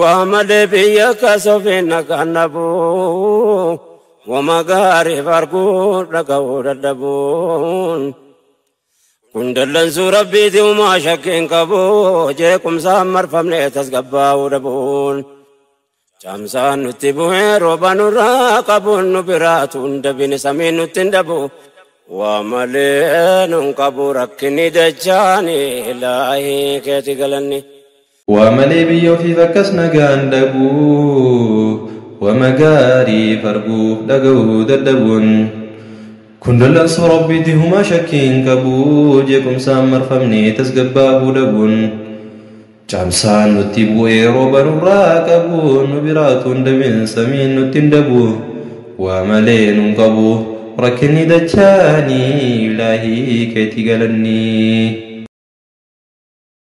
Waa malee biyya kasofiin nagaan dhabu. Wama gaariif arguu dhaga'uu dadhabuun. Kun dallansuu rabbiiti humaa shakkiin qabu, jeequmsaan marfamnee tasgabbaa'uu dhabuun. Caamsaan nutti bu'ee rooba nurraa qabuun, nu biraatu hin dabine samiin nutti hin dhabu. Waa malee nun qabu rakkinni dachaani, ilaahii keeti galanni. Waa malee biyya ofiif akkas nagaan dhabuu, wama gaariif arguuf dhaga'uu dadhabuun. Kun dallansuu rabbiiti humaa shakkiin qabu, jeequmsaan marfamnee tasgabbaa'uu dhabuun. Caamsaan nutti bu'ee rooba nurraa qabu, nu biraatu hin dabin samiin nutti hin dhabu. Waa malee nun qabu rakkinni dachaanii, ilaahii keeti galanni.